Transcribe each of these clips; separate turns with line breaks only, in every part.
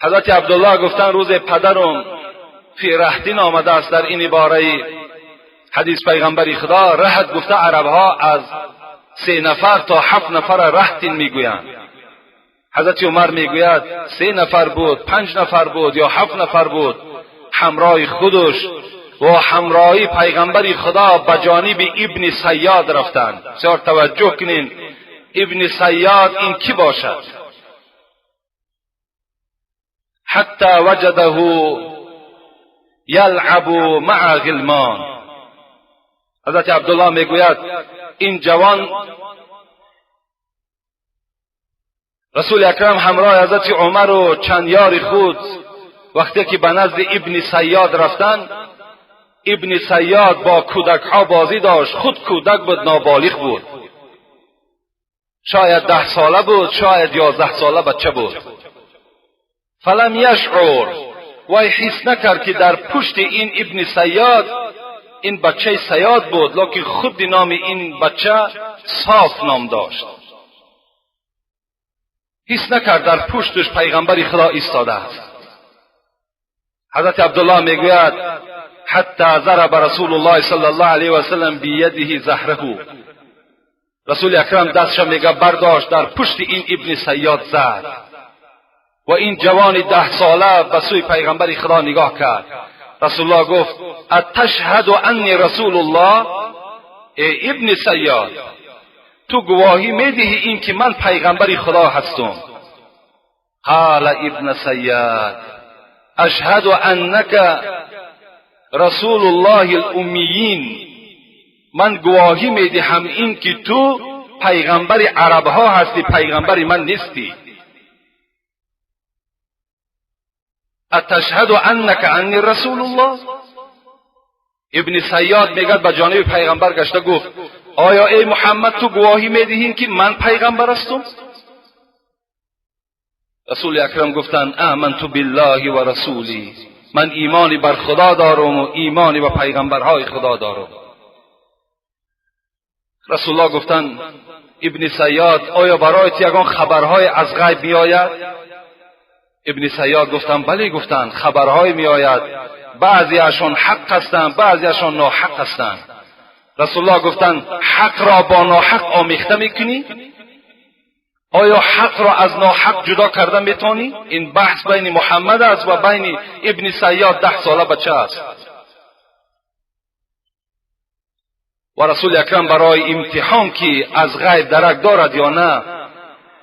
حضرت عبدالله گفتن روز پدرم فی رهدین آمده است در این عباره حدیث پیغمبری خدا. رهد گفته عربها از 3 نفر تا 7 نفر رهدین میگویند. حضرت عمر میگوید 3 نفر بود، 5 نفر بود یا 7 نفر بود، همراه خودش و همراهی پیغمبری خدا به جانب ابن صیاد رفتند. بسیار توجه کنین، ابن صیاد این کی باشد؟ حتی وجده یلعب مع غلمان. حضرت عبدالله میگوید این جوان، رسول اکرم همراه حضرت عمر و چند یار خود وقتی که به نزد ابن صیاد رفتند، ابن صیاد با کودکها بازی داشت. خود کودک بود، نابالغ بود، شاید 10 ساله بود، شاید 11 ساله بچه بود. فلم یشعر، وی حس نکرد که در پشت این ابن صیاد این بچه صیاد بود، لکن خود نام این بچه صاف نام داشت. حس نکرد در پشتش پیغمبر خدا ایستاده است. حضرت عبدالله میگوید حتی ضرب رسول الله صلی الله علیه و سلم بیده زهره. رسول اکرم دستش میگه برداشت، در پشت این ابن صیاد زد و این جوان 10 ساله به سوی پیغمبر خدا نگاه کرد. رسول الله گفت اتشهد انی رسول الله؟ ای ابن صیاد، تو گواهی میدهی این که من پیغمبر خدا هستم؟ قال ابن صیاد اشهد انک رسول الله الامیین. من گواهی میدهم این که تو پیغمبر عربها هستی، پیغمبر من نیستی. اتشهد انک انی رسول الله؟ ابن صیاد میگد به جانب پیغمبر گشته گفت آیا ای محمد تو گواهی میدهی که من پیغمبر هستم؟ رسول اکرم گفتند آمنت بالله و رسولی، من ایمانی بر خدا دارم و ایمانی به پیغمبرهای خدا دارم. رسول الله گفتند ابن صیاد آیا برایت یگان خبرهای از غیب میآید؟ ابن صیاد گفتند بله. گفتند خبرهای میآید، بعضیشان حق هستند، بعضیشان ناحق هستند. رسول الله گفتند حق را با ناحق آمیخته میکنی؟ آیا حق را از ناحق جدا کرده میتونی؟ این بحث بین محمد است و بین ابن صیاد 10 ساله بچه است. و رسول اکرم برای امتحان که از غیب درک دارد یا نه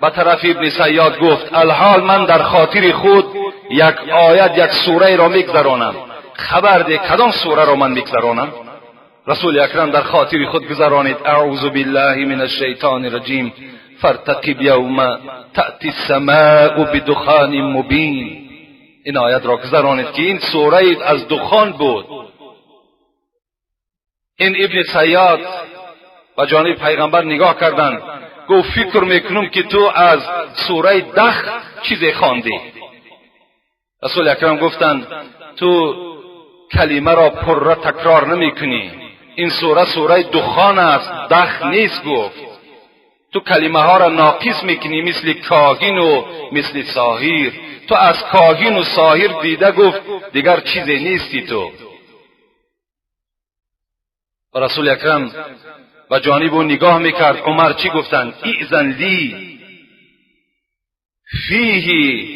به طرف ابن صیاد گفت الحال من در خاطر خود یک آیت، یک سوره را میگذرانم، خبر ده کدام سوره را من میگذرانم؟ رسول اکرم در خاطر خود گذرانید اعوذ بالله من الشیطان الرجیم فارتقب یوم تأتی السماء بدخان مبین. این آیت را گذرانید که این سوره از دخان بود. این ابن صیاد به جانب پیغمبر نگاه کردند، گفت فکر میکنم که تو از سوره دخ چیزی خواندی. رسول اکرم گفتند تو کلمه را پره تکرار نمیکنی، این سوره سوره دخان است، دخ نیست. گفت تو کلمه ها را ناقص میکنی، مثل کاهن و مثل ساحر. تو از کاهن و ساحر دیده گفت دیگر چیزی نیستی تو. رسول اکرم به جانب او نگاه میکرد. عمر چی گفتند؟ ایذن لی فیه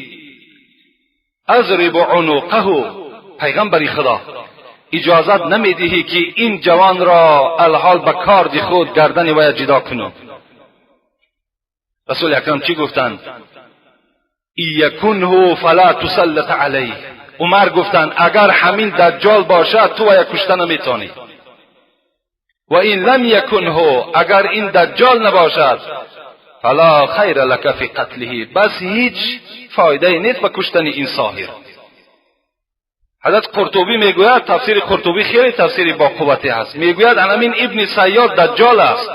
اضرب عنقه. پیغمبر خدا اجازت نمیدهی که این جوان را الحال به کارد خود گردن وی جدا کنم. رسول اکرم چی گفتند؟ یکنه فلا تسلط علیه. عمر گفتند اگر همین دجال باشد تو وی کشته نمیتونی، و این لم یکنه، اگر این دجال نباشد فلا خیر لک فی قتله، بس هیچ فایده نیست به کشتن این ساحر. حضرت قرطبی میگوید، تفسیر قرطبی خیلی تفسیر با قوتی هست، میگوید همین ابن صیاد دجال است.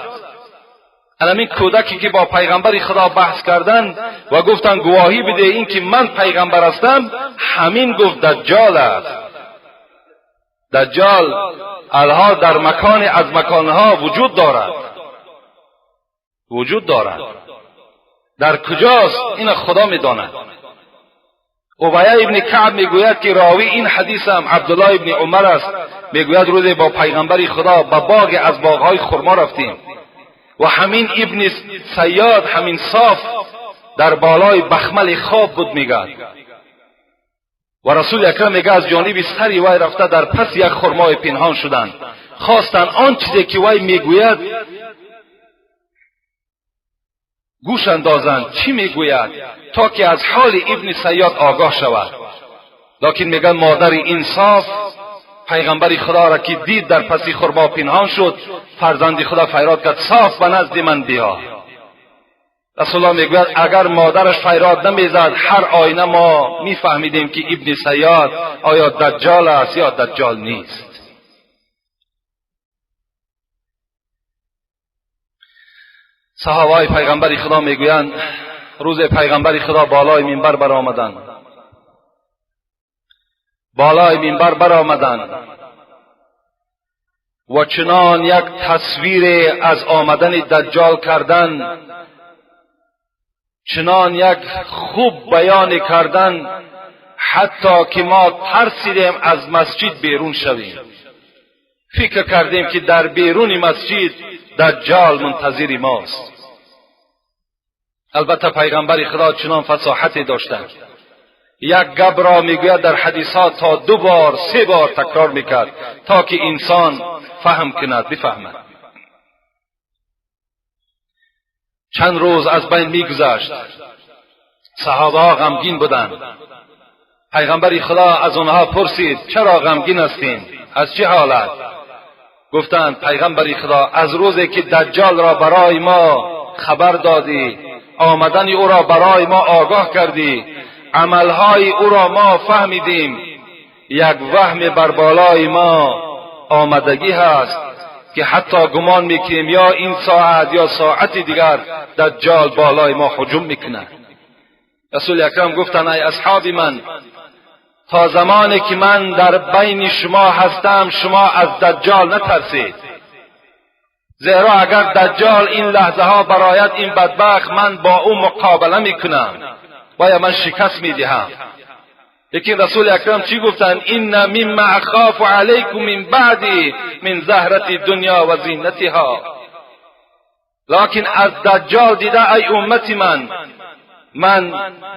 همین کودکی که با پیغمبر خدا بحث کردن و گفتن گواهی بده این که من پیغمبر هستم، همین گفت دجال است. دجال الها در مکان از مکانها وجود دارد، وجود دارد. در کجاست این خدا میداند. Убай ибн Каъб мегӯяд ки ровии ин ҳадис ҳам Абдуллоҳ ибн Умар аст. Мегӯяд рӯзе бо пайғамбари Худо ба боғе аз боғҳои хурмо рафтем ва ҳамин ибни Сайёд, ҳамин Соф дар болои бахмали хоб буд, мегӯяд. Ва Расули Акрам мегӯяд аз ҷониби сари вай рафта дар паси як хурмои пинҳон шуданд. Хостанд он чизе ки вай мегӯяд гӯш андозанд, чӣ мегӯяд, то ки аз ҳоли ибни Сайёд огоҳ шавад. Локин мегӯяд модари инсоф пайғамбари Худоро ки дид дар паси хурмо пинҳон шуд, фарзанди Худо файрод кард: Соф, ба назди ман биё. Расулуллоҳ мегӯяд агар модараш файрод намезад, ҳар оина мо мефаҳмидем ки ибни Сайёд оё даҷҷол аст ё даҷҷол нест. Саҳобаҳои пайғамбари Худо мегӯянд рӯзе пайғамбари Худо болои минбар баромаданд. Болои минбар баромаданд ва чунон як тасвире аз омадани даҷҷол кардан, чунон як хуб баён кардан, ҳатто ки мо тарсидем аз масҷид берун шавем. Фикр кардем ки дар беруни масҷид даҷҷол мунтазири мост. Албатта пайғамбари Худо чунон фасоҳате доштанд. Як гапро мегӯяд дар ҳадисҳо то 2 бор 3 бор такрор мекард то ки инсон фаҳм кунад, бифаҳмад. Чанд рӯз аз байн мегузашт, саҳобаҳо ғамгин буданд. Пайғамбари Худо аз онҳо пурсид: чаро ғамгин ҳастем? Аз чӣ ҳолат? Гуфтанд: пайғамбари Худо, аз рӯзе ки даҷҷолро барои мо хабар додӣ, омадани ӯро барои мо огоҳ кардӣ, амалҳои ӯро мо фаҳмидем, як ваҳме бар болои мо омадагӣ ҳаст ки ҳатто гумон мекунем ё ин соат ё соати дигар даҷҷол болои мо ҳуҷум мекунад. Расули Акрам гуфтанд: ай асҳоби ман, то замоне ки ман дар байни шумо ҳастам шумо аз даҷҷол натарсед, зеро агар даҷҷол ин лаҳзаҳо барояд ин бадбахт, ман бо ӯ муқобила мекунам, бояд ман шикаст медиҳам. Лекин Расули Акрам чӣ гуфтанд? Инна мимма ахофу алайкум мин баъди мин заҳрати дунё ва зинатиҳо. Локин аз даҷҷол дида ай уммати ман, ман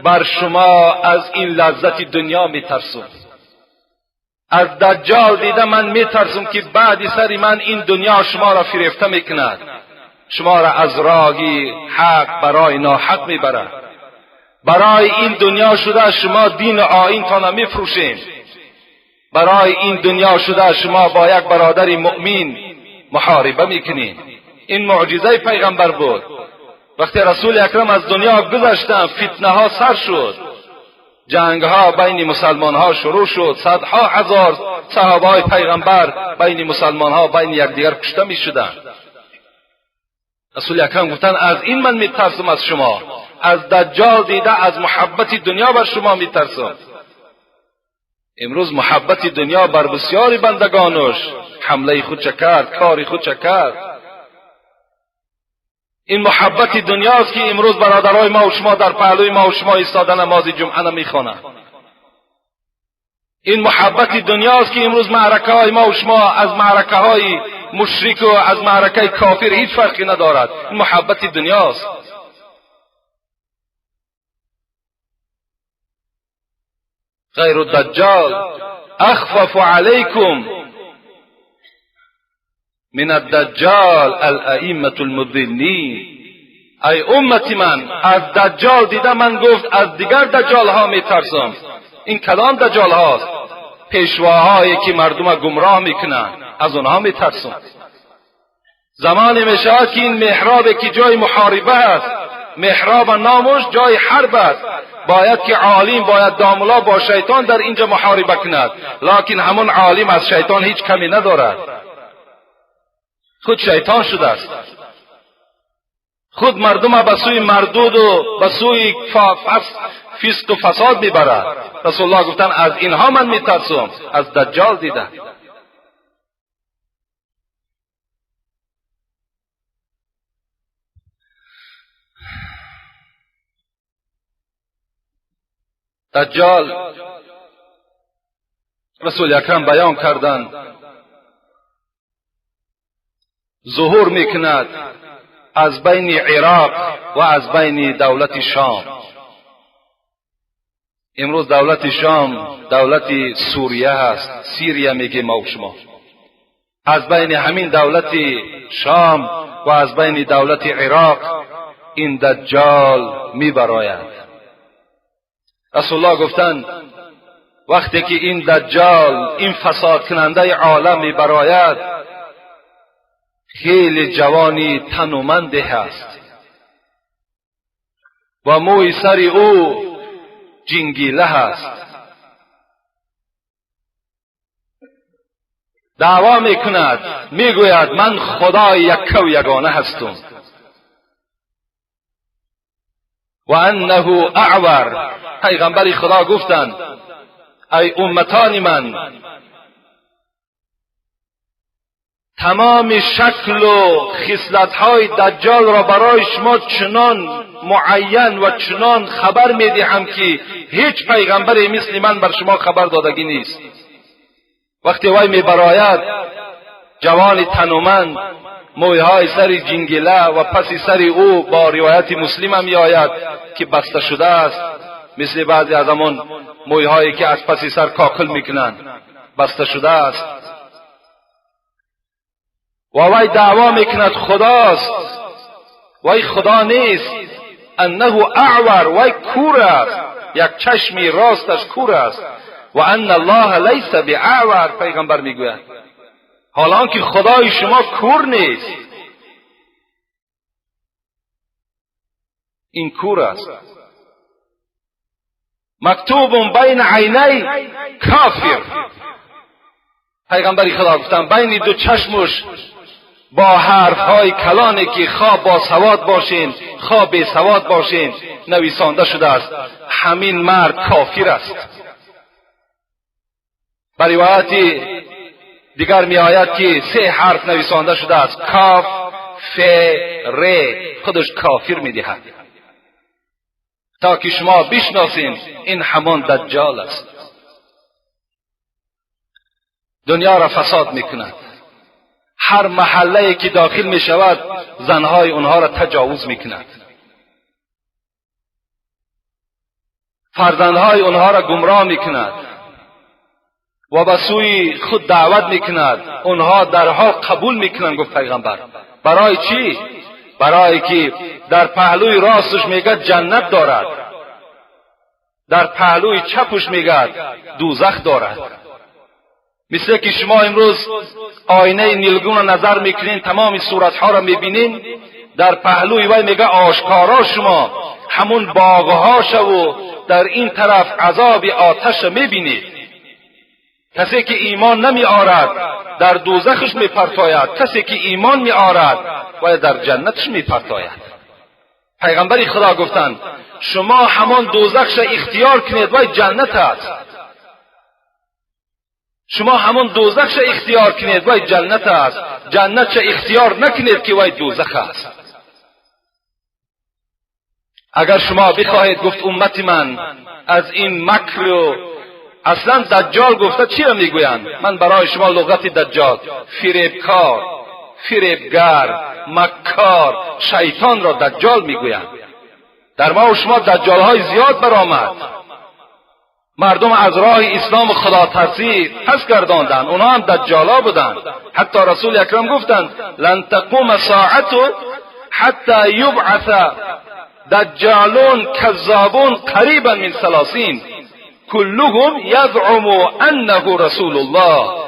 бар шумо аз ин лаззати дунё метарсум. Аз даҷҷол дида ман метарсум ки баъди сари ман ин дунё шуморо фирефта мекунад, шуморо аз роҳи ҳақ барои ноҳақ мебарад. Барои ин дунё шуда шумо дину оинтонро мефурӯшем. Барои ин дунё шуда шумо бо як бародари муъмин муҳориба мекунед. Ин муъҷизаи пайғамбар буд. Вақте Расули Акрам аз дунё гузаштанд, фитнаҳо сар шуд, ҷангҳо байни мусалмонҳо шурӯъ шуд, садҳо ҳазор саҳобаҳои пайғамбар байни мусалмонҳо байни якдигар кушта мешуданд. Расули Акрам гуфтанд: аз ин ман метарсам аз шумо, аз даҷҷол дида аз муҳаббати дунё бар шумо метарсам. Имрӯз муҳаббати дунё бар бисёри бандагонаш ҳамлаи худша кард, кори худша кард. Ин муҳаббати дунёст ки имрӯз бародарои мо ва шумо дар паҳлӯи мо ва шумо истода намози ҷумъа намехонанд. Ин муҳаббати дунёст ки имрӯз маъракаҳои мо ва шумо аз маъракаҳои мушрику аз маъракаи кофир ҳеҷ фарқе надорад. Ин муҳаббати дунёст. غیر الدجال اخفف علیکم من الدجال الائمة المضلین. ای امت من، از دجال دیده من گفت از دیگر دجال ها میترسم. این کلام دجال هاست، پیشواهایی که مردم گمراه میکنند، از آنها میترسم. زمانی میشود که این محراب که جای محاربه است، محراب نامش جای حرب است، باید که عالم، باید داملا با شیطان در اینجا محاربه کند، لکن همون عالم از شیطان هیچ کمی ندارد، خود شیطان شده است، خود مردم به سوی مردود و به سوی فسق و فساد میبرد. رسول الله گفتن از اینها من میترسم، از دجال دیدم. دجال رسول اکرم بیان کردند ظهور میکند از بین عراق و از بین دولت شام. امروز دولت شام دولت سوریه هست، سیریه میگیم ما و شما. از بین همین دولت شام و از بین دولت عراق این دجال میبراید. رسول الله گفتند وقتی که این دجال، این فساد کننده عالم میبراید، خیلی جوانی تنومند هست و موی سر او جنگیله هست. دعوا میکند، میگوید من خدای یک و یگانه هستم. و انه اعور. پیغمبر خدا گفتند ای امتان من، تمام شکل و خصلت‌های دجال را برای شما چنان معین و چنان خبر میدهم که هیچ پیغمبری مثل من بر شما خبر دادگی نیست. وقتی وی میبراید، جوان تنومند، مویهای سر جنگله و پس سر او با روایت مسلم هم میآید که بسته شده است، مثل بعضی از همان مویهایی که از پس سر کاکل میکنند، بسته شده است. و وی دعوا میکند خداست، وی خدا نیست. انه اعور، وی کور است، یک چشمی راستش کور است. و ان الله لیس باعور، پیغمبر میگوید حالا که خدای شما کور نیست، این کور است. مکتوب بین عینی کافر. پیغمبر خدا گفتن بین دو چشمش با حرفهای کلانی که خواه با سواد باشین خواه بی سواد باشین نویسانده شده است، همین مرد کافر است. بر روایت دیگر می آید که سه حرف نویسانده شده است، کاف ف ر، خودش کافر می دهد تا که شما بشناسین این همان دجال است. دنیا را فساد می کند. هر محله که داخل می شود زنهای اونها را تجاوز می کند، فرزندهای اونها را گمراه می کند و به سوی خود دعوت می کند. اونها درها قبول می کنند. گفت پیغمبر برای چی؟ برای که در پهلوی راستش میگه جنت دارد، در پهلوی چپش میگه دوزخ دارد. مثل که شما امروز آینه نیلگون را نظر میکنین، تمام صورتها را میبینین، در پهلوی وی میگه آشکارا شما همون باغها و در این طرف عذاب آتش میبینید. کسی که ایمان نمی آرد در دوزخش میپرتاید، کسی که ایمان می آرد و در جنتش میپرتاید. پیغمبر خدا گفتند شما همان دوزخش اختیار کنید و جنت است. شما همان دوزخش اختیار کنید وای جنت است، جنت اختیار نکنید که وای دوزخ است. اگر شما بخواهید، گفت امت من، از این مکر و اصلا دجال گفته چی را میگویند؟ من برای شما لغت دجال، فریبکار، فریبگر، مکار، شیطان را دجال میگویند. در ما و شما دجال های زیاد برآمد. مردم از راه اسلام و خدا ترسی پس گرداندند، اونا هم دجالا بودند. حتی رسول اکرم گفتند لن تقوم ساعت حتی یبعث دجالون کذابون قریبا من 30 کلهم یزعم انه رسول الله.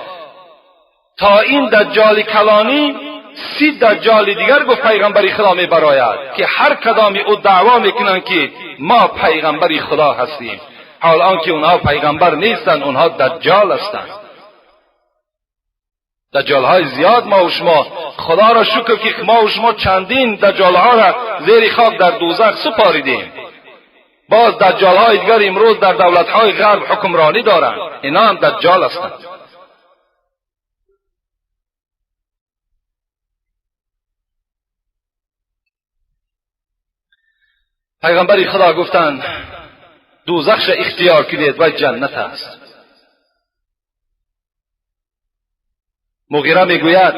تا این دجال کلانی 30 دجال دیگر گفت پیغمبر خدا می براید که هر کدامی او دعوا میکنند که ما پیغمبر خدا هستیم، حال آنکه اونها پیغمبر نیستند، اونها دجال هستند. دجال های زیاد ما و شما، خدا را شکر که ما و شما چندین دجال ها را زیر خاک در دوزخ سپاریدیم. باز دجال های دیگر امروز در دولت های غرب حکمرانی دارند، اینا هم دجال هستند. پیغمبر خدا گفتند دوزخش اختیار کنید و جنت است. مغیره میگوید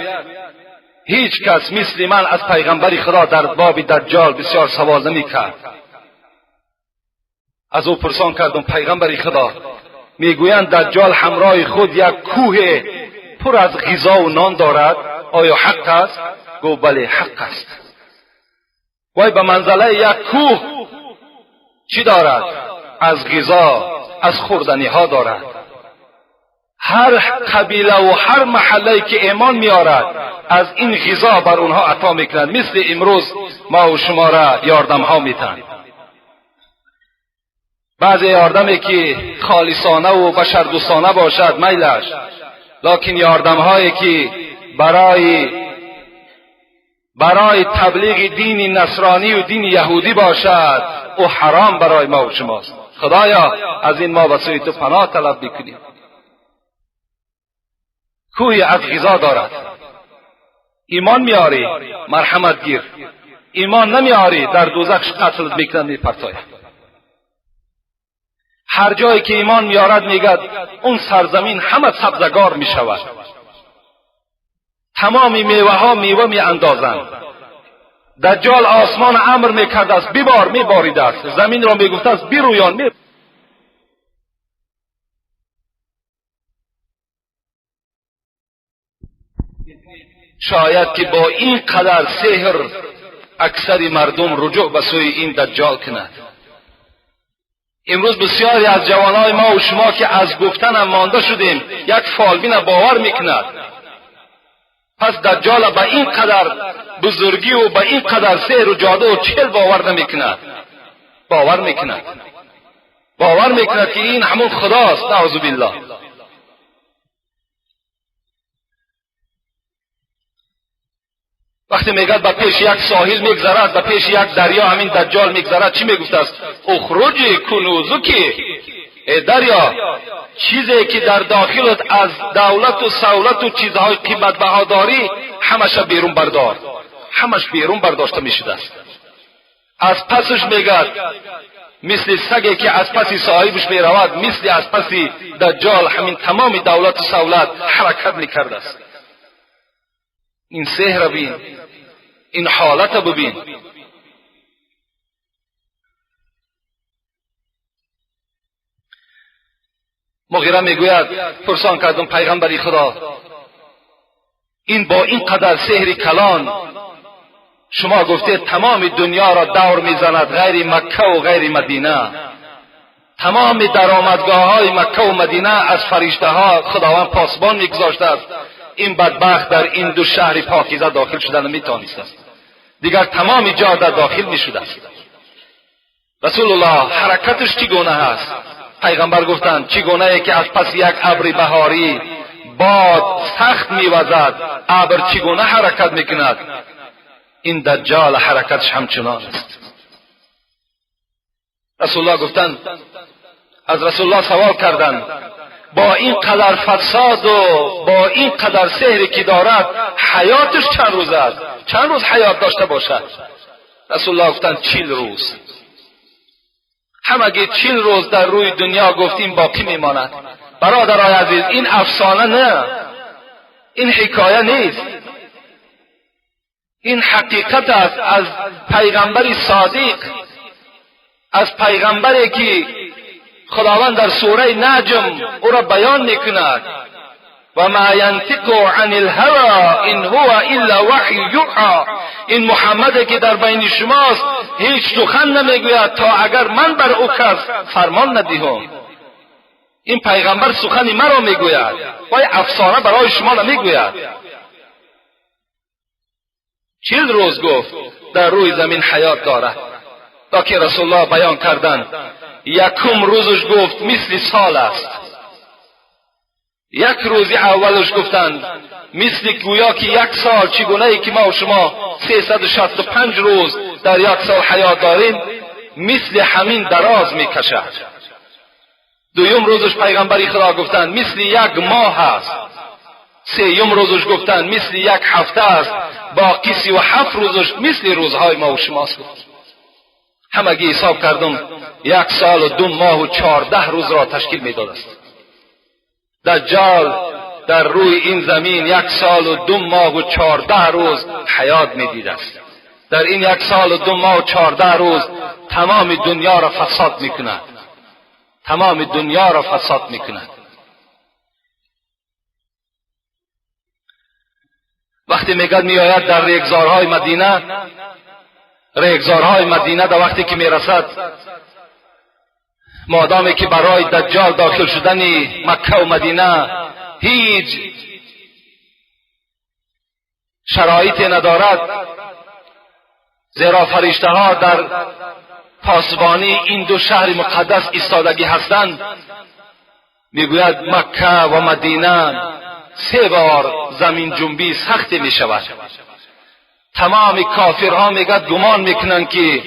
هیچ کس مثل من از پیغمبر خدا در باب دجال بسیار سوال نمیکرد. از او پرسان کردم پیغمبر خدا، میگویند دجال همراه خود یک کوه پر از غذا و نان دارد، آیا حق است؟ گفت بله حق است. وای به منزله یک کوه چی دارد؟ از غذا، از خوردنی ها دارد. هر قبیله و هر محله که ایمان میارد از این غذا بر اونها عطا میکنند، مثل امروز ما و شما را یاردم ها میتن. بعضی یاردمی که خالصانه و بشردوستانه باشد میلش، لکن یاردم هایی که برای تبلیغ دین نصرانی و دین یهودی باشد او حرام برای ما و شماست. خدایا از این ما به سوی تو پناه طلب میکنیم. کوهی از غذا دارد، ایمان میاری مرحمت گیر، ایمان نمیاری در دوزخ قتل میکنند میپرتاید. هر جایی که ایمان میارد میگد اون سرزمین همه سبزگار میشود، تمام میوه ها میوه می اندازند. دجال آسمان امر میکرد است بیبار، میبارید است، زمین را میگفت است بیرویان می. شاید که با این قدر سحر اکثر مردم رجوع به سوی این دجال کند. امروز بسیاری از جوانای ما و شما که از گفتن هم مانده شدیم یک فالبین باور میکند. پس دجال به این قدر بزرگی و به این قدر سحر و جادو و چل باور نمیکند، باور میکند، باور میکند که این همون خداست، نعوذ بالله. وقتی میگد به پیش یک ساحل میگذرد، به پیش یک دریا همین دجال میگذرد، چی میگفت است؟ اخرجی کنوزکی، ای دریا چیزی که در داخلت از دولت و سولت و چیزهای قیمت بها داری همش بیرون بردار، همش بیرون برداشته میشده است. از پسش میگد مثل سگی که از پس صاحبش میرود، مثل از پس دجال همین تمام دولت و سولت حرکت میکرده است. این سحر بین، این حالت ببین. مغیره میگوید پرسان کردم پیغمبری خدا، این با این قدر سحر کلان شما گفته تمام دنیا را دور میزند غیر مکه و غیر مدینه، تمام درآمدگاه های مکه و مدینه از فرشته ها خداوند پاسبان میگذاشته است، این بدبخت در این دو شهر پاکیزه داخل شدن نمیتوانست است، دیگر تمام جا در داخل میشده است. رسول الله حرکتش چگونه هست؟ پیغمبر گفتند چگونه که از پس یک ابر بهاری باد سخت میوزد، ابر چگونه حرکت میکند، این دجال حرکتش همچنان است. رسول الله گفتند، از رسول الله سوال کردند با این قدر فساد و با این قدر سحری که دارد حیاتش چند روز است؟ چند روز حیات داشته باشد؟ رسول الله گفتند 40 روز. همگی 40 روز در روی دنیا گفتیم باقی میماند. برادرای عزیز این افسانه نه، این حکایه نیست، این حقیقت است از پیغمبر صادق، از پیغمبری که خداوند در سوره نجم او را بیان میکند و ما ینطق عن الهوى ان هو الا وحی یوحی. این محمد که در بین شماست هیچ سخن نمیگوید تا اگر من بر او کس فرمان ندهم. این پیغمبر سخنی مرا میگوید و افسانه برای شما نمیگوید. 40 روز گفت در روی زمین حیات دارد. تا که رسول الله بیان کردند یکم روزش گفت مثل سال است، یک روزی اولش گفتند مثل گویا که یک سال، چگونه ای که ما و شما 365 روز در یک سال حیات داریم، مثل همین دراز میکشد. دویم روزش پیغمبری خدا گفتند مثل یک ماه است. سیوم روزش گفتند مثل یک هفته است. باقی 37 روزش مثل روزهای ما و شماست. ҳамагӣ ҳисоб кардам 1 сол و 2 ماه و 14 روز را تشکیل میداد است. دجال در روی این زمین 1 سال و 2 ماه و 14 روز حیات میدید است. در این 1 سال و 2 ماه و 14 روز تمام دنیا را فساد میکند. تمام دنیا را فساد میکند. وقتی میگد میآید در ریگزارهای مدینه، ریگزارهای مدینه در وقتی که میرسد، مادامی که برای دجال داخل شدن مکه و مدینه هیچ شرایطی ندارد، زیرا فرشته ها در پاسبانی این دو شهر مقدس ایستادگی هستند. میگوید مکه و مدینه 3 بار زمین جنبی سخت می شود. تمام کافرها میگد گمان میکنند که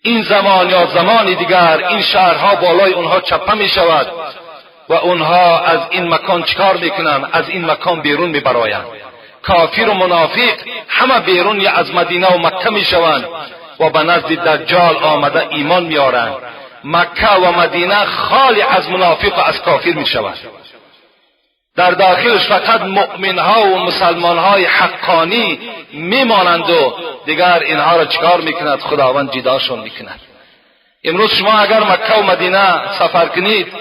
این زمان یا زمان دیگر این شهرها بالای اونها چپه می شود و اونها از این مکان چکار میکنند؟ از این مکان بیرون میبرایند. کافر و منافق همه بیرون یا از مدینه و مکه میشوند و به نزد دجال آمده ایمان میارند. مکه و مدینه خالی از منافق و از کافر میشوند. در داخلش فقط مؤمنها و مسلمانهای حقانی میمانند و دیگر اینها را چکار میکند؟ خداوند جداشون میکند. امروز شما اگر مکه و مدینه سفر کنید،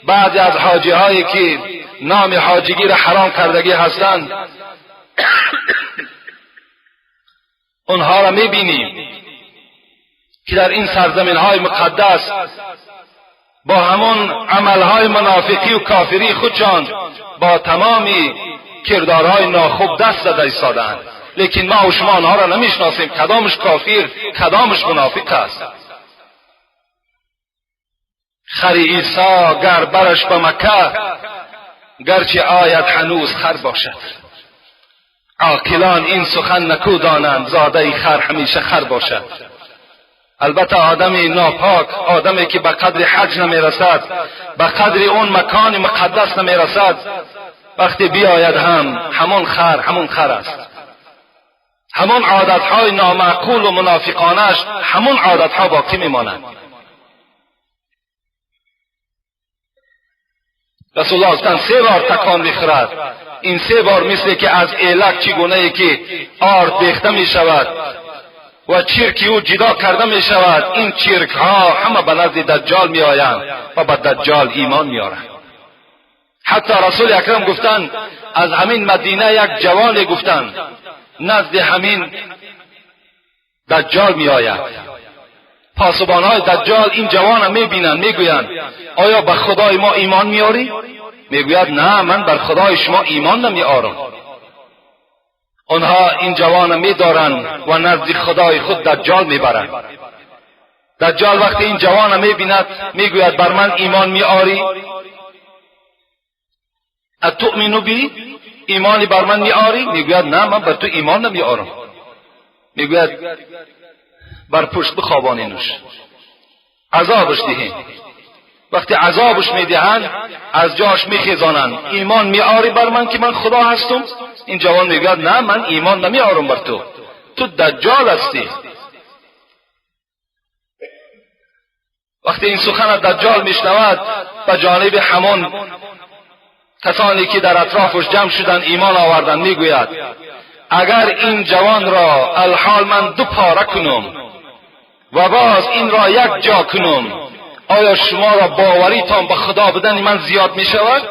بعضی از حاجی هایی که نام حاجیگی را حرام کردگی هستند، اونها را میبینیم که در این سرزمین های مقدس با همون عملهای منافقی و کافری خودشان با تمامی کردارهای ناخوب دست زده ایستادند. لیکن ما و شما آنها را نمیشناسیم، کدامش کافر کدامش منافق است. خر عیسی گر برش به مکه، گرچه آید هنوز خر باشد. عاقلان این سخن نکو دانند، زاده خر همیشه خر باشد. البته آدم ناپاک، آدمی که به قدر حج نمیرسد، به قدر اون مکان مقدس نمیرسد، وقتی بیاید هم همون خر همون خر است. همون عادتهای نامعقول و منافقانش همون عادتها باقی میمانند. رسول الله گفتند 3 بار تکان میخورد. این 3 بار مثل که از ایلک چگونه ای که آرد بیخته میشود و چرکی او جدا کرده می شود، این چرک ها همه به نزد دجال می آیند و به دجال ایمان می آرند. حتی رسول اکرم گفتند از همین مدینه یک جوان گفتند نزد همین دجال می آید. پاسبان های دجال این جوان می بینند، می گویند آیا به خدای ما ایمان می آری؟ می گوید نه، من بر خدای شما ایمان نمی آرم. آنها این جوان می‌دارند و نزد خدای خود دجال میبرند. دجال وقتی این جوان میبیند میگوید بر من ایمان میآری؟ اتؤمن بی؟ ایمانی بر من میآری؟ میگوید نه، من بر تو ایمان نمیآرم. میگوید بر پشت بخوابانینش، عذابش دهین. وقتی عذابش میدهند از جاش میخیزانند. ایمان میآری بر من که من خدا هستم؟ این جوان میگوید نه، من ایمان نمیآرم بر تو، تو دجال هستی. وقتی این سخن دجال میشنود به جانب همان کسانی که در اطرافش جمع شدن ایمان آوردن میگوید اگر این جوان را الحال من 2 پاره کنم و باز این را یک جا کنم، آیا شما را باوریتان به خدا بدن من زیاد می شود؟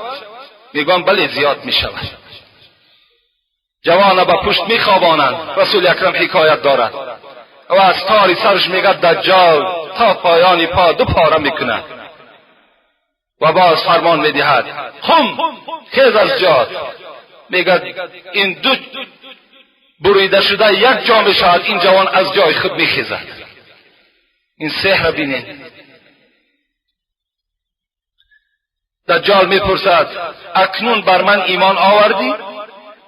میگم بله زیاد می شود. جوان به پشت می خوابانند. رسول اکرم حکایت دارد و از تاری سرش میگد دجال تا پایان پا 2 پاره میکند و باز فرمان میدهد قم، خیز از جات. میگد این 2 بریده شده یک جا می شود. این جوان از جای خود میخیزد. این سحر بینید. دجال میپرسد اکنون بر من ایمان آوردی؟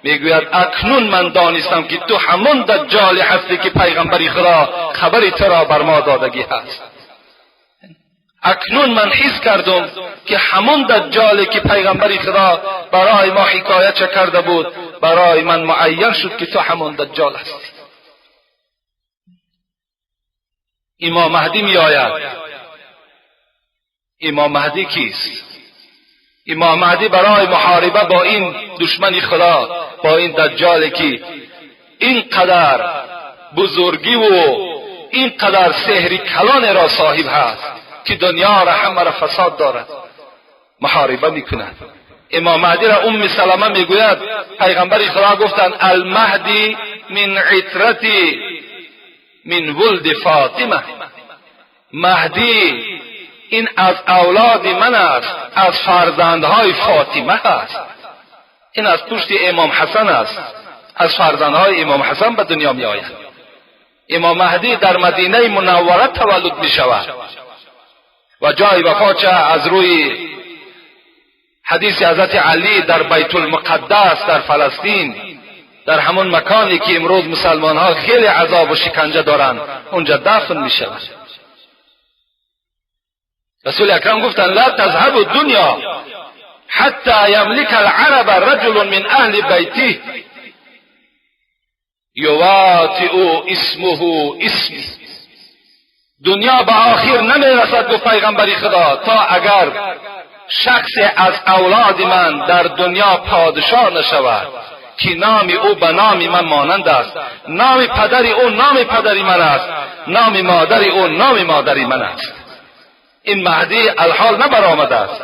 میگوید اکنون من دانستم که تو همون دجالی هستی که پیغمبر خدا خبری تو را بر ما دادگی هست. اکنون من حس کردم که همون دجالی که پیغمبر خدا برای ما حکایت کرده بود برای من معین شد که تو همون دجال هستی. امام مهدی می آید. امام مهدی کیست؟ امام مهدی برای محاربه با این دشمن خدا، با این دجالی که اینقدر بزرگی و اینقدر سحر کلان را صاحب هست که دنیا را همه را فساد دارد، محاربه میکند. امام مهدی را ام سلمه میگوید پیغمبر خدا گفتند المهدی من عترتی من ولد فاطمه، مهدی این از اولاد من است، از فرزندهای فاطمه است. این از پشت امام حسن است، از فرزندهای امام حسن به دنیا می آید. امام مهدی در مدینه منوره تولد می شود و جای وفاتش از روی حدیث حضرت علی در بیت المقدس در فلسطین، در همون مکانی که امروز مسلمان ها خیلی عذاب و شکنجه دارند، اونجا دفن می شود. رسول اکرم گفتند لا تذهب الدنیا حتی یملک العرب رجل من اهل بیته یواطئ اسمه اسمی. دنیا به آخر نمیرسد گفت پیغمبر خدا تا اگر شخص از اولاد من در دنیا پادشاه نشود که نام او به نام من مانند است، نام پدر او نام پدر من است، نام مادر او نام مادر من است. این مهدی الحال نبرآمده است.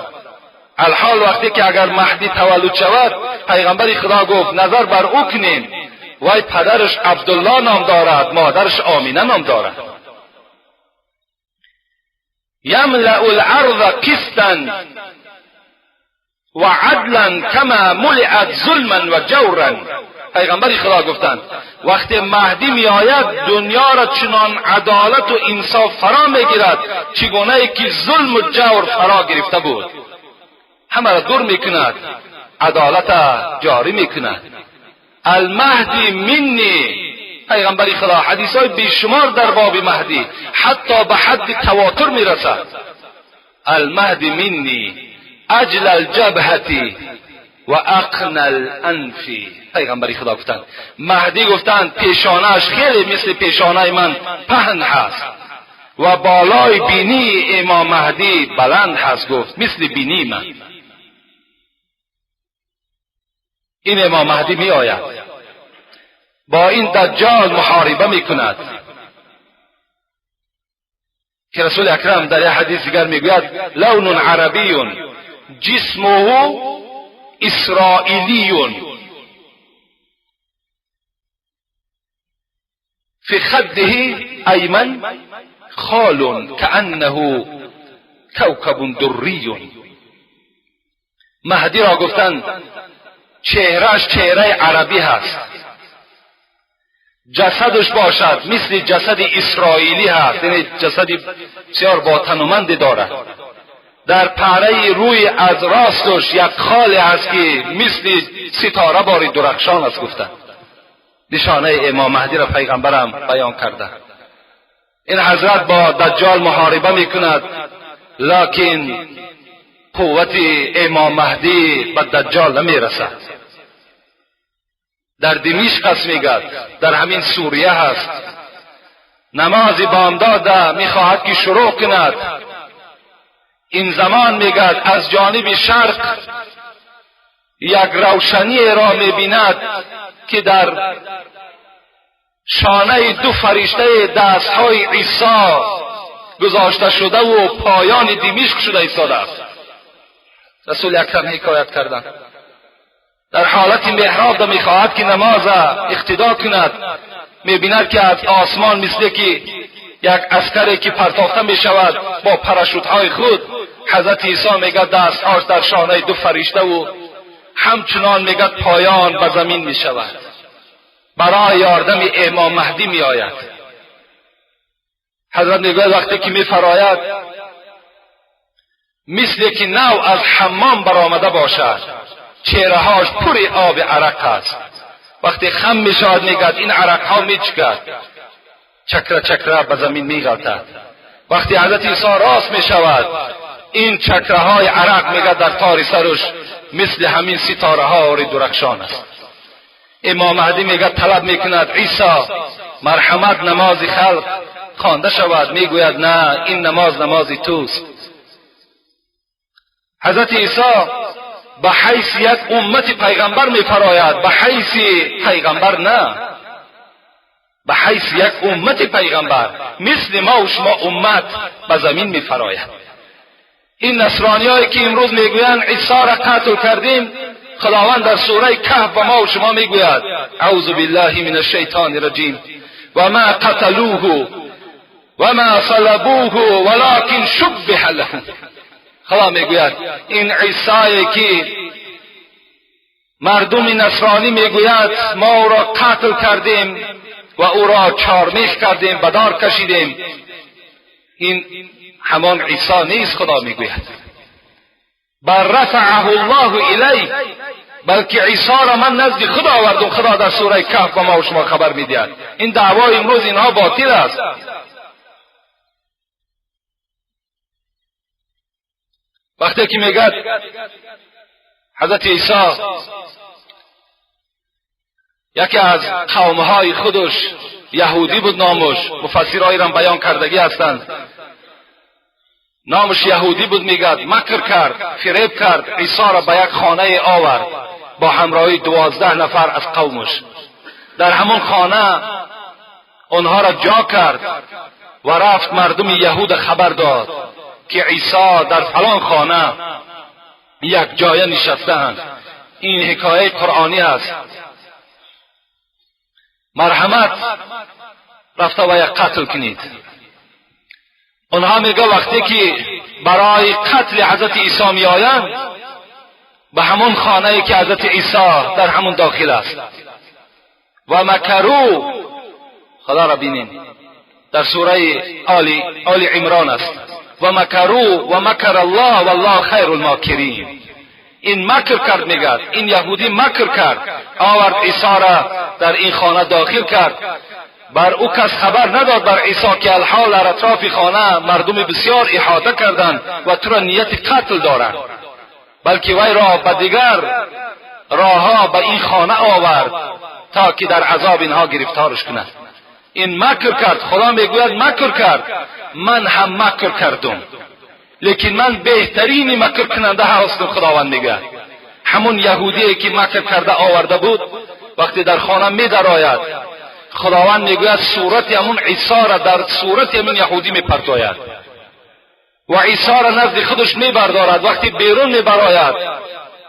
الحال وقتی که اگر مهدی تولد شود، پیغمبر خدا گفت نظر بر او کنیم، وای پدرش عبدالله نام دارد، مادرش آمینه نام دارد. یملأ الارض قسطا و عدلا کما ملئت ظلما و جورا. پیغمبر خدا گفتند وقتی مهدی می آید دنیا را چنان عدالت و انصاف فرا میگیرد چگونه که ظلم و جور فرا گرفته بود. همه را دور میکند، عدالت جاری میکند. المهدی منی، پیغمبر خدا حدیث های بیشمار در باب مهدی حتی به حد تواتر میرسد. المهدی منی اجل الجبهة و اقن الانف. پیغمبر خدا گفتند مهدی گفتند پیشانه‌اش خیلی مثل پیشانه من پهن هست و بالای بینی امام مهدی بلند هست، گفت مثل بینی من. این امام مهدی می آید با این دجال محاربه می کند که رسول اکرم در یک حدیث دیگر میگوید لون عربی جسمه اسرائیلی فی خده ایمن خال کأنه کوکب دری. مهدی را گفتند چهرهش چهره عربی هست، جسدش باشد مثل جسد اسرائیلی هست، یعنی جسد بسیار با تنومندی دارد. در پهره روی از راستش یک خال هست که مثل ستاره باری درخشان است. گفتند نشانه امام مهدی را پیغمبرم بیان کرده. این حضرت با دجال محاربه میکند، لکن قوت امام مهدی به دجال نمیرسد. در دمشق است میگد، در همین سوریه هست. نماز بامداد میخواهد که شروع کند. این زمان میگد از جانب شرق یک روشنی را میبیند که در شانه دو فرشته دستهای عیسی گذاشته شده و پایان دمشق شده ایستاده است. رسول اکرم حکایت کردند در حالت محراب میخواهد که نماز اقتدا کند، میبیند که از آسمان مثل که یک عسکری که پرتافته میشود با پراشوتهای خود، حضرت عیسی میگه دستهاش در شانه دو فرشته و همچنان میگه پایان به زمین میشود. برای یاردم امام مهدی میآید. حضرت میگوید وقتی که میفراید مثل که نو از حمام برآمده باشد، چهرههاش پر آب عرق است. وقتی خم میشود میگد این عرقها میچکد، چکره چکره به زمین میغلطد. وقتی حضرت عیسی راست میشود این چکره های عرق میگد در تار سرش مثل همین ستاره ها درخشان است. امام مهدی میگد طلب میکند عیسی مرحمت نماز خلق خوانده شود. میگوید نه، این نماز نماز توست. حضرت عیسی به حیث یک امت پیغمبر میفراید، به حیث پیغمبر نه، به حیث یک امت پیغمبر مثل ما و شما امت به زمین میفراید. این نصرانیایی که امروز میگویند عیسی را قتل کردیم، خداوند در سوره کهف به ما و شما میگوید اعوذ بالله من الشیطان الرجیم و ما قتلوه و ما صلبوه ولکن شبه لهم. خدا میگوید این عیسی که مردم نصرانی میگوید ما او را قتل کردیم و او را چارمیخ کردیم، به دار کشیدیم، این همان عیسی نیست. خدا میگوید بل رفعه الله الیه، بلکه عیسی را من نزد خدا آوردم. خدا در سوره کهف به ما و شما خبر میدهد. این دعوای امروز اینها باطل است. وقتی که میگد حضرت عیسی یکی از قومهای خودش یهودی بود، نامش مفسرهای را بیان کردگی هستند، نامش یهودی بود، میگد مکر کرد، فریب کرد، عیسی را به یک خانه آورد با همراهی 12 نفر از قومش. در همون خانه آنها را جا کرد و رفت مردم یهود خبر داد که عیسی در فلان خانه یک جایه نشسته‌اند. این حکایه قرآنی است. مرحمت رفته و یک قتل کنید. آنها میگه وقتی که برای قتل حضرت عیسی میآیند به همون خانه که حضرت عیسی در همون داخل است و مکرو، خدا را بینین در سوره آل عمران است، و مکرو و مکر الله والله خیر الماکرین. این مکر کرد، میگد این یهودی مکر کرد، آورد عیسی را در این خانه داخل کرد، بر او کس خبر نداد بر عیسی که الحال در اطراف خانه مردم بسیار احاطه کردند و تو را نیت قتل دارند، بلکه وی را به دیگر راهها به این خانه آورد تا که در عذاب اینها گرفتارش کند. این مکر کرد. خدا میگوید مکر کرد، من هم مکر کردم، لیکن من بهترین مکر کننده هستم. خداوند میگه همون یهودی که مکر کرده آورده بود وقتی در خانه میدرآید، خداوند میگوید صورت همون عیسی را در صورت همون یهودی میپرتاید و عیسی را نزد خودش میبردارد. وقتی بیرون میبراید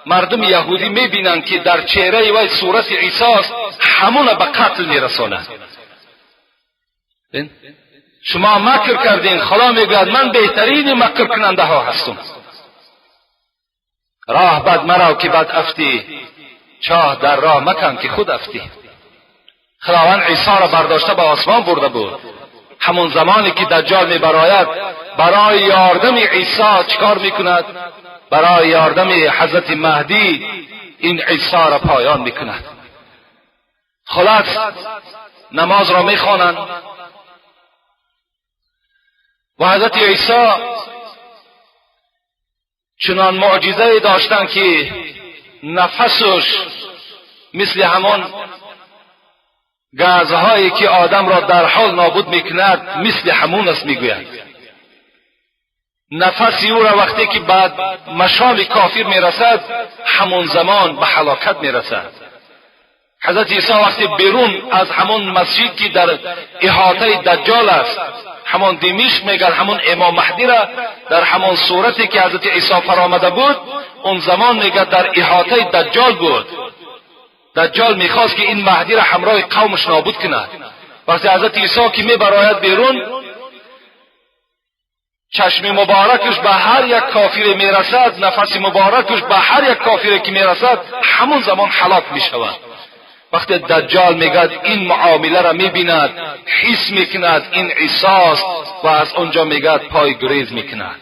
مردم یهودی میبینند که در چهره وی صورت عیسی است، همون به قتل میرساند. شما مکر کردین، خدا میگوید من بهترین مکر کننده ها هستم. راه بد مرا که بد افتی، چاه در راه مکن که خود افتی. خداوند عیسی را برداشته به آسمان برده بود. همون زمانی که دجال میبراید برای یاردم عیسی چیکار میکند؟ برای یاردم حضرت مهدی این عیسی را پایان میکند. خلاص نماز را میخوانند و حضرت عیسی چنان معجزه داشتند که نفسش مثل همان گازهایی که آدم را در حال نابود میکند مثل همون است. میگوید نفس او را وقتی که بعد مشام کافر میرسد همون زمان به هلاکت میرسد. حضرت عیسی وقتی بیرون از همون مسجد که در احاطه دجال است، همون دمشق میگن، همون امام مهدی را در همون صورتی که حضرت عیسی فرامده بود اون زمان میگه در احاطه دجال بود. دجال میخواست که این مهدی را همراه قومش نابود کند. وقتی حضرت عیسی که میبراید بیرون، چشم مبارکش به هر یک کافر میرسد، نفس مبارکش به هر یک کافر که میرسد همون زمان هلاک میشود. وقتی دجال میگد این معامله را میبیند، حس میکند این عیسی است و از آنجا میگد پای گریز میکند،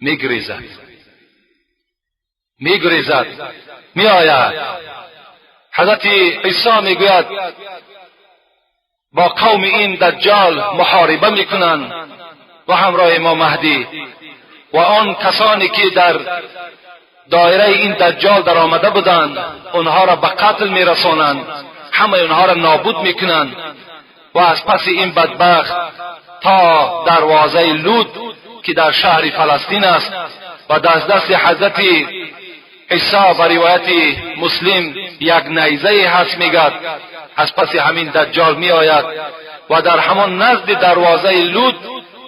میگریزد، میگریزد، میآید. حضرت عیسی میگوید با قوم این دجال محاربه میکنند و همراه امام مهدی و آن کسانی که در دایره این دجال در آمده بودند آنها را به قتل میرسانند، همه آنها را نابود میکنند و از پس این بدبخت تا دروازه لود که در شهر فلسطین است و در دست حضرت عیسی به روایت مسلم یک نیزه هست میگد از پس همین دجال میآید و در همان نزد دروازه لود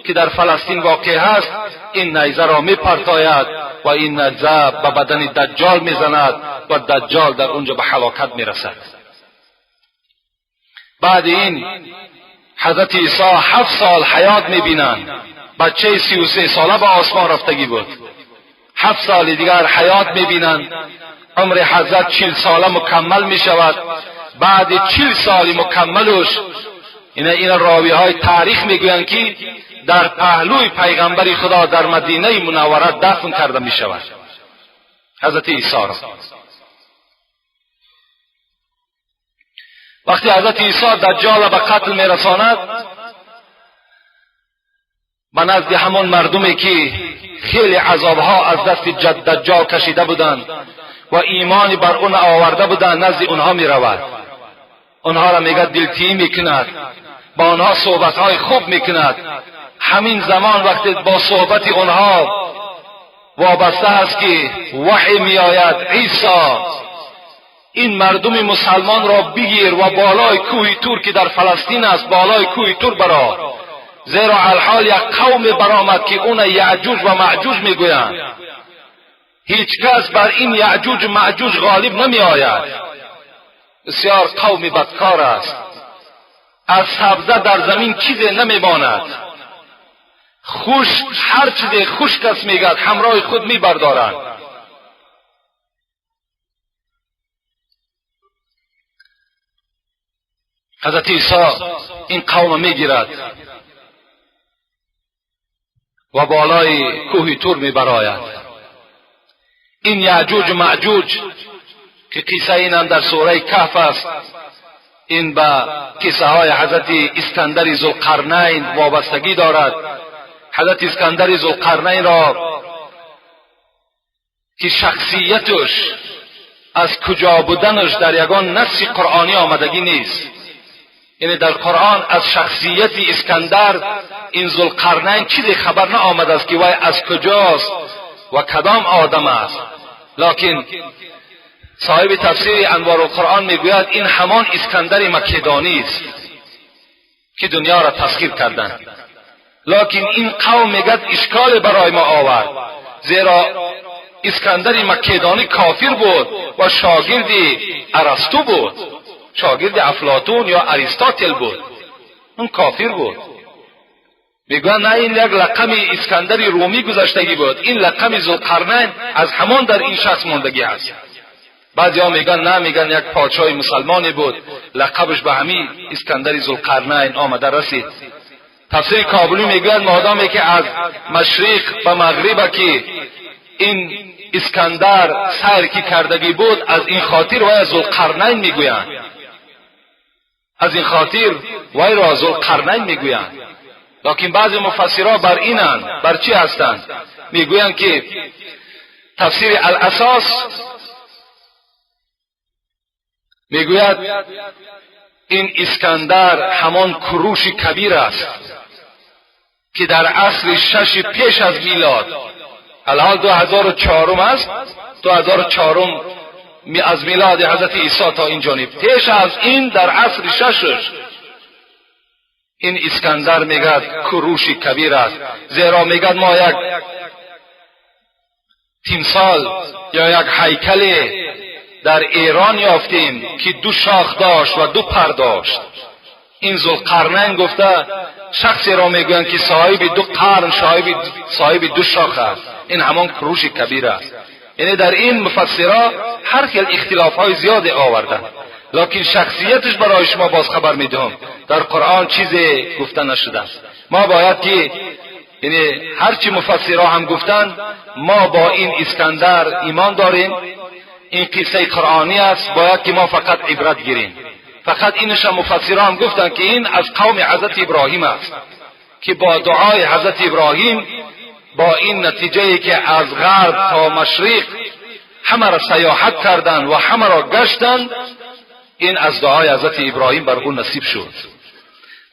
که در فلسطین واقع هست این نیزه را میپرتاید و این نیزه به بدن دجال میزند و دجال در اونجا به هلاکت میرسد. بعد این حضرت عیسی 7 سال حیات میبینند. بچه 33 ساله به آسمان رفتگی بود. 7 سال دیگر حیات میبینند. عمر حضرت 40 ساله مکمل میشود. بعد 40 سال مکملش این راوی های تاریخ میگویند که در پهلوی پیغمبر خدا در مدینه منوره دفن کرده میشود حضرت عیسی را. وقتی حضرت عیسی دجال به قتل میرساند به نزد همان مردمی که خیلی عذابها از دست دجال کشیده بودند و ایمان بر اون آورده بودند نزد اونها میرود. اونها را میگه دلتیی میکند، با آنها صحبتهای خوب میکند. همین زمان وقتی با صحبت اونها وابسته است که وحی میآید عیسی این مردم مسلمان را بگیر و بالای کوه تور که در فلسطین است بالای کوه تور برا، زیرا الحال یک قوم برآمد که اون یعجوج و معجوج میگویند. هیچ کس بر این یعجوج و معجوج غالب نمی آید. بسیار قوم بدکار است. از سبزه در زمین چیزی نمیماند. خشک هر چیز خشک است میگد همراه خود میبردارند. حضرت عیسی این قوم میگیرد و بالای کوه تور میبراید. این یعجوج و معجوج که قصه این هم در سوره کهف است، این به قصه های حضرت اسکندر ذوالقرنین وابستگی دارد. حضرت اسکندر ذوالقرنین را که شخصیتش از کجا بودنش در یگان نص قرآنی آمدگی نیست، یعنی در قرآن از شخصیت اسکندر این ذوالقرنین چیزی خبر نه آمده است که وی از کجاست و کدام آدم است. لکن صاحب تفسیر انوار القرآن میگوید این همان اسکندر مکدانی است که دنیا را تسخیر کردند. لکن این قوم میگد اشکال برای ما آورد، زیرا اسکندر مکدانی کافر بود و شاگرد ارسطو بود، شاگرد افلاطون یا اریستاتل بود، اون کافر بود. میگوید نه، این یک لقم اسکندر رومی گذشتگی بود، این لقم ذوالقرنین از همان در این شخص ماندگی است. بعضی ها میگن نه، میگن یک پادشاه مسلمانی بود، لقبش به همین اسکندر ذوالقرنین آمده رسید. تفسیر کابلی میگوید مادامی که از مشرق به مغرب که این اسکندر سیر کی کردگی بود، از این خاطر وی ذوالقرنین میگویند، از این خاطر وی را ذوالقرنین میگویند. لکن بعضی مفسرها بر اینند، بر چی هستند؟ میگویند که تفسیر الاساس میگوید این اسکندر همان کوروش کبیر است که در عصر 6 پیش از میلاد، الان 2004 است، 2004 از میلاد حضرت عیسی تا این جانب، پیش از این در عصر 6 این اسکندر میگد کوروش کبیر است، زیرا میگد ما یک تیمسال یا یک هیکل در ایران یافتیم که 2 شاخ داشت و 2 پر داشت. این ذوالقرنین گفته شخصی را میگویند که صاحب 2 قرن، صاحب 2 شاخ است، این همان کوروش کبیر است. یعنی در این مفسرها هر خیل اختلاف های زیادی آوردند، لکن شخصیتش برای شما باز خبر میدهم در قرآن چیزی گفته نشده است. ما باید که یعنی هرچی مفسرها هم گفتند ما با این اسکندر ایمان داریم، این قصه قرآنی است، باید که ما فقط عبرت گیریم. فقط اینش هم مفسرها هم گفتند که این از قوم حضرت ابراهیم است که با دعای حضرت ابراهیم با این نتیجه که از غرب تا مشرق همه را سیاحت کردند و همه را گشتند، این از دعای حضرت ابراهیم بر او نصیب شد.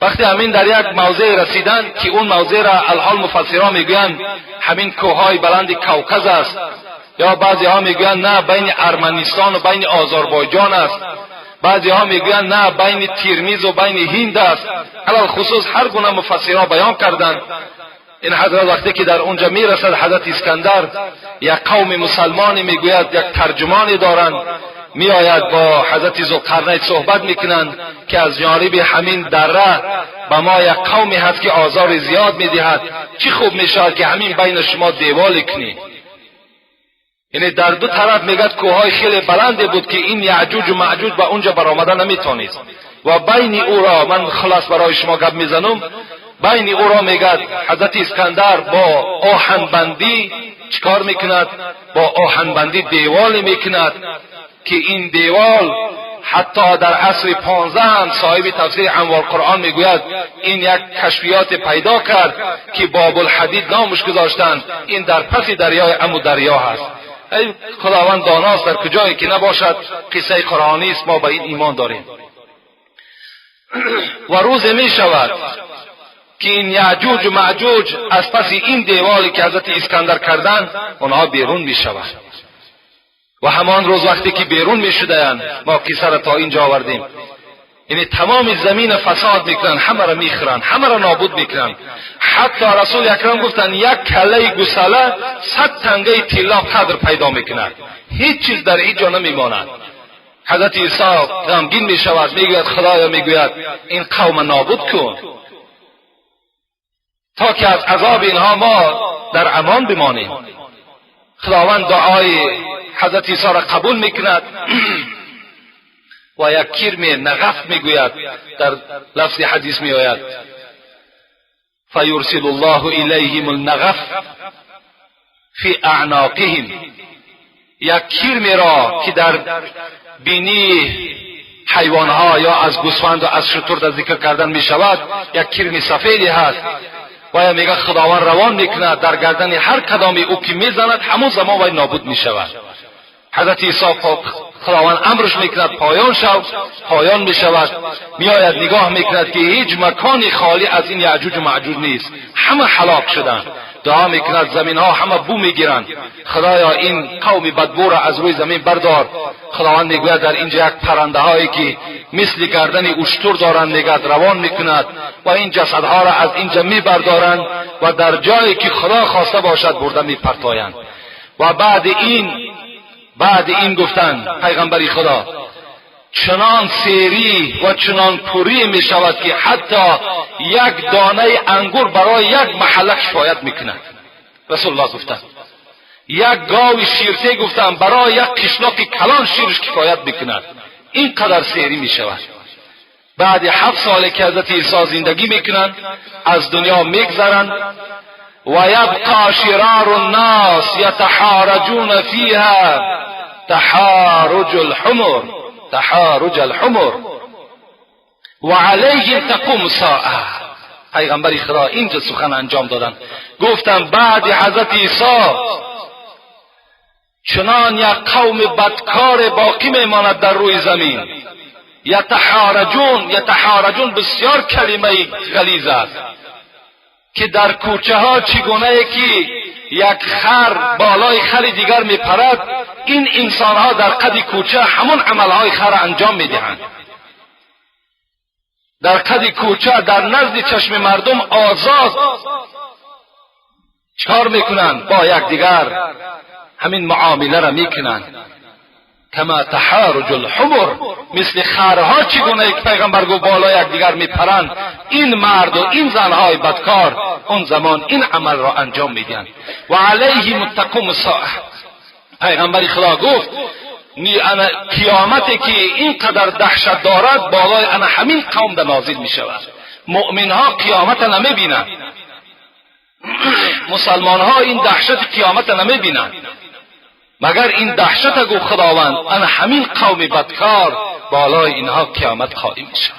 وقتی همین در یک موضع رسیدند که اون موضع را الحال مفسرها میگویند همین کوههای بلند کوکز است، یا بعضی ها میگویند نه بین ارمنستان و بین آذربایجان است، بعضی ها میگویند نه بین تیرمیز و بین هند است. علی خصوص هر گونه مفسرها بیان کردند. این حضرت وقتی که در اونجا میرسد، حضرت اسکندر یک قوم مسلمانی میگوید یک ترجمانی دارند، میآید با حضرت ذوالقرنین صحبت میکنند که از جانب همین دره به ما یک قومی هست که آزار زیاد میدهد، چی خوب میشود که همین بین شما دیوال کنی. یعنی در دو طرف میگد کوههای خیلی بلند بود که این یعجوج و معجوج به اونجا برآمده نمیتونست و بین او را من خلاص برای شما گپ میزنم، بین او را میگد حضرت اسکندر با آهنبندی چیکار میکند؟ با آهنبندی دیوال میکند که این دیوال حتی در عصر 15 هم صاحب تفسیر انوار قرآن میگوید این یک کشفیات پیدا کرد که باب الحدید نامش گذاشتند، این در پس دریای امو دریا هست. ای خداوند داناست در کجایی که نباشد، قصه قرآنی است، ما به این ایمان داریم. و روز می شود که این یعجوج و معجوج از پس این دیوالی که حضرت اسکندر کردند آنها بیرون می شوند. و همان روز وقتی که بیرون می شدند، ما قصه را تا اینجا آوردیم، یعنی تمام زمین فساد میکنن، همه را میخورند، همه را نابود میکنن. حتی رسول اکرم گفتند یک کله گوساله 100 تنگه طلا قدر پیدا میکند، هیچ چیز در هیچ جا نمیماند. حضرت عیسی غمگین میشود، میگوید خدایا، میگوید این قوم نابود کن تا که از عذاب اینها ما در امان بمانیم. خداوند دعای حضرت عیسی را قبول میکند و یک کرم نغف میگوید، در لفظ حدیث میآید فیرسل الله الیهم النغف فی اعناقهم، یک کرم را که در بینی حیوانها یا از گوسفند و از شتر در ذکر کردن میشود، یک کرم سفیدی هست و میگه خداوند روان میکند در گردن هر کدامی او که میزند همون زمان وی نابود میشود. حضرت عیسی خداوند امرش میکند پایان شو، پایان میشود. میآید نگاه میکند که هیچ مکانی خالی از این یعجوج و معجوج نیست، همه هلاک شدند. دعا میکند زمین ها همه بو میگیرند، خدایا این قوم بدبو را از روی زمین بردار. خداوند میگوید در اینجا یک پرنده هایی که مثل گردن اشتر دارند میگد روان میکند و این جسدها را از اینجا میبردارند و در جایی که خدا خواسته باشد برده میپرتایند. و بعد این گفتن پیغمبری خدا چنان سیری و چنان پوری می شود که حتی یک دانه انگور برای یک محله کفایت میکند. رسول الله گفتن یک گاو شیرته گفتن برای یک قشلاق کلان شیرش کفایت میکند. اینقدر سیری می شود. بعد 7 سال که حضرت عیسی زندگی میکنند از دنیا میگذرند و یبقى شرار الناس یتحارجون فیها تحارج الحمر، تحارج الحمر و علیهم تقوم الساعه. پیغمبر خدا اینجا سخن انجام دادن، گفتن بعد حضرت عیسی چنان یک قوم بدکار باقی میماند در روی زمین. یتحارجون، یتحارجون بسیار کلمه غلیظ است که در کوچه ها چگونه که یک خر بالای خر دیگر میپرد، این انسان ها در قد کوچه همون عملهای خر انجام میدهند. در قد کوچه در نزد چشم مردم آزاد چکار میکنند؟ با یکدیگر همین معامله را میکنند. کما تحارج الحمر، مثل خرها چگونه یک پیغمبر گفت بالای یکدیگر میپرند، این مرد و این زنهای بدکار اون زمان این عمل را انجام میدهند. و علیهم تقوم الساعه. پیغمبر خدا گفت قیامتی که اینقدر دهشت دارد بالای انا همین قوم در نازل میشود. مؤمن ها قیامت نمیبینند، مسلمان ها این دهشت قیامت نمیبینند، مگر این دهشت گفت خداوند انا همین قوم بدکار بالای اینها قیامت قائم میشود.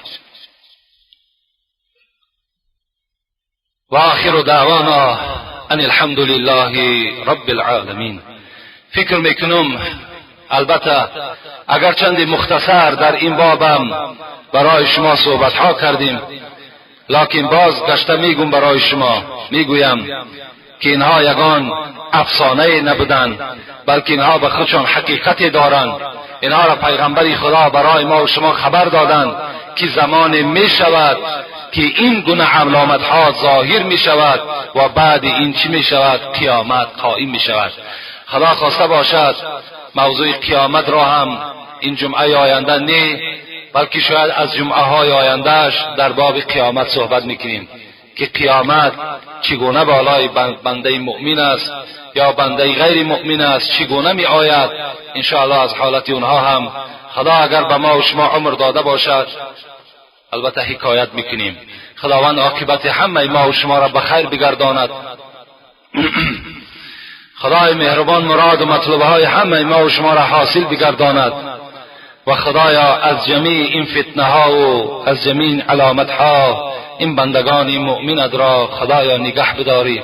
و آخر دعوانا ان الحمد لله رب العالمین. فکر میکنم البته اگر چند مختصر در این بابم برای شما صحبت ها کردیم، لکن باز گشته میگم برای شما، میگویم که اینها یگان افسانه نبودند، بلکه اینها به خودشان حقیقت دارند. اینها را پیغمبر خدا برای ما و شما خبر دادند که زمان می شود که این گونه علامت ها ظاهر می شود و بعد این چی می شود؟ قیامت قائم می شود. خدا خواسته باشد موضوع قیامت را هم این جمعه آینده نه، بلکه شاید از جمعه های آیندهش در باب قیامت صحبت میکنیم که قیامت چگونه بالای بنده مؤمن است یا بنده غیر مؤمن است، چگونه می آید. انشاءالله از حالت اونها هم خدا اگر به ما و شما عمر داده باشد البته حکایت میکنیم. خداوند عاقبت همه ما و شما را به خیر بگرداند. خدای مهربان مراد و مطلوبه های همه ما و شما را حاصل بگرداند و خدایا از جمیع این فتنه ها و از جمیع علامت ها این بندگان مؤمنت را خدایا نگه بداری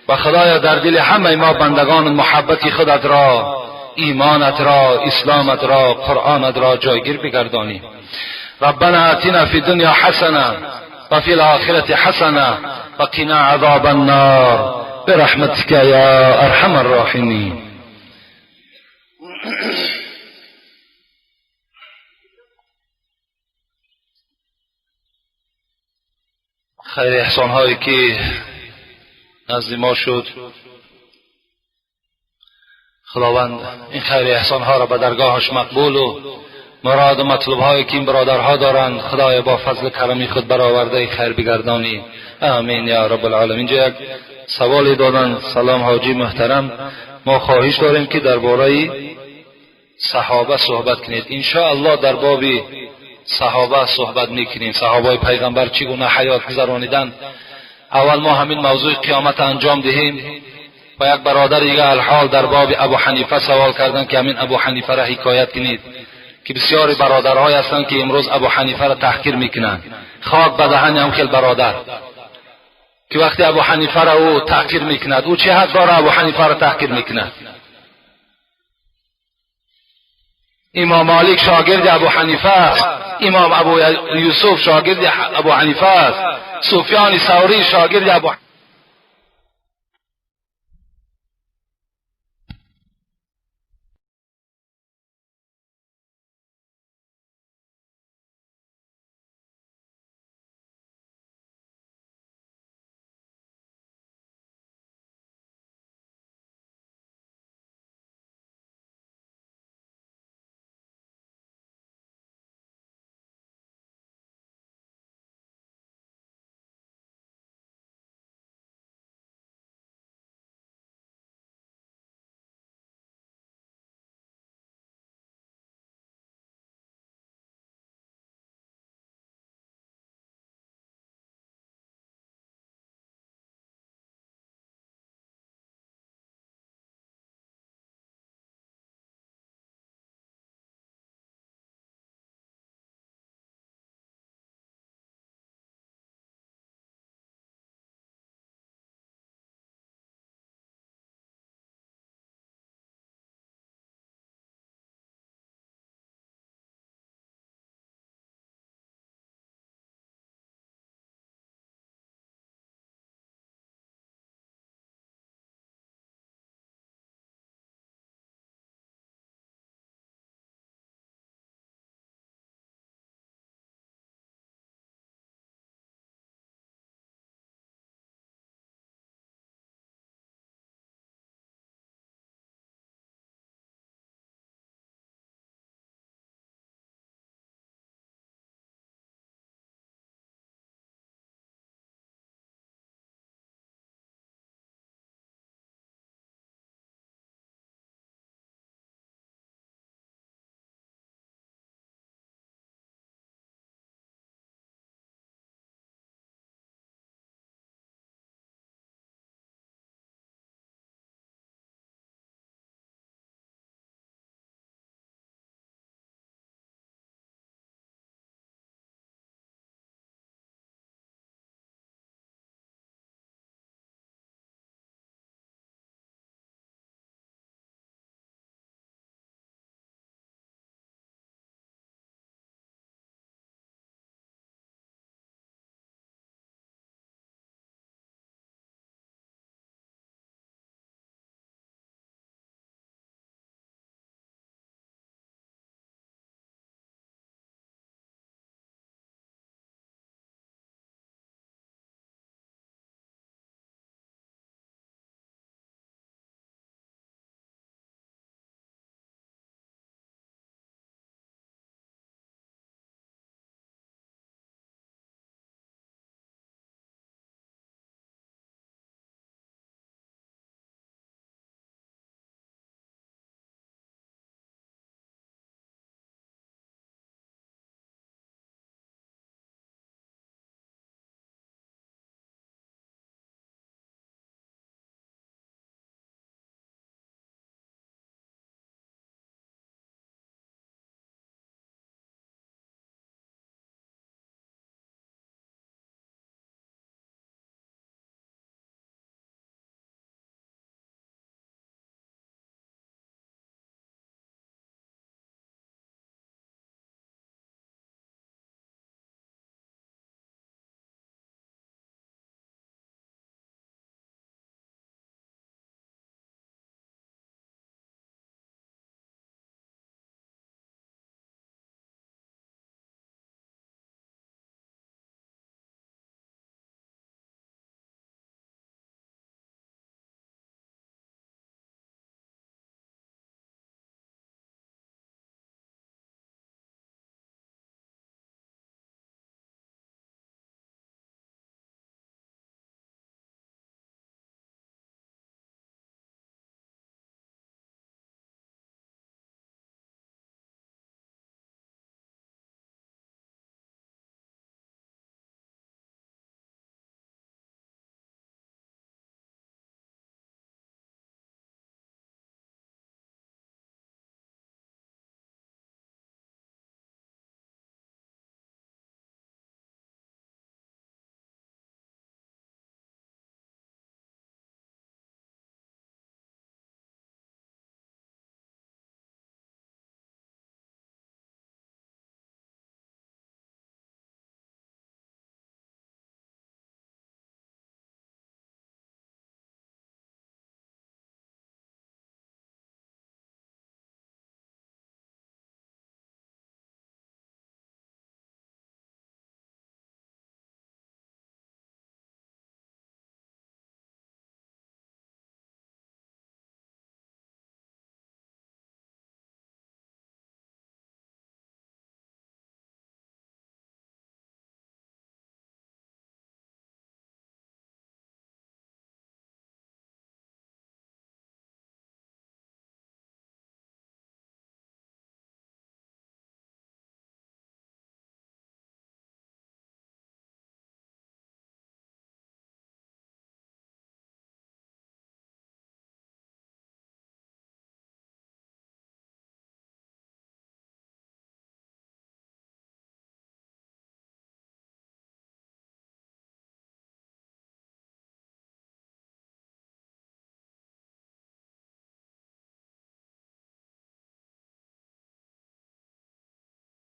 و خدایا در دل همه ما بندگان محبت خودت را، ایمانت را، اسلامت را، قرآنت را جایگیر بگردانی. ربنا آتنا فی الدنیا حسنه و فی الآخرة حسنه و قنا عذاب النار برحمتك یا ارحم الراحمین. خیر احسان هایی که نزد ما شد، خداوند این خیر احسان ها را به درگاهش مقبول و مراد و مطلوب هایی که این برادرها دارند خدای با فضل کرمی خود برآورده خیر بگردانی. آمین یا رب العالمین. اینجا یک سوالی دادن. سلام حاجی محترم، ما خواهش داریم که درباره صحابه صحبت کنید. ان شاء الله در باب صحابه صحبت میکنیم، صحابه پیغمبر چگونه حیات گذرانیدند. اول ما همین موضوع قیامت انجام دهیم و یک برادر دیگه الحال در باب ابو حنیفه سوال کردن که همین ابو حنیفه را حکایت کنید که بسیاری برادرهای هستند که امروز ابو حنیفه را تحقیر میکنند. خاک به دهن هم خیلی برادر که وقتی ابو حنیفه را او تحقیر میکند، او چه حق داره ابو حنیفه را تحقیر میکند؟ امام مالک شاگرد ابو حنیفه است، امام ابو یوسف شاگرد ابو حنیفه است، سفیان ثوری شاگرد ابو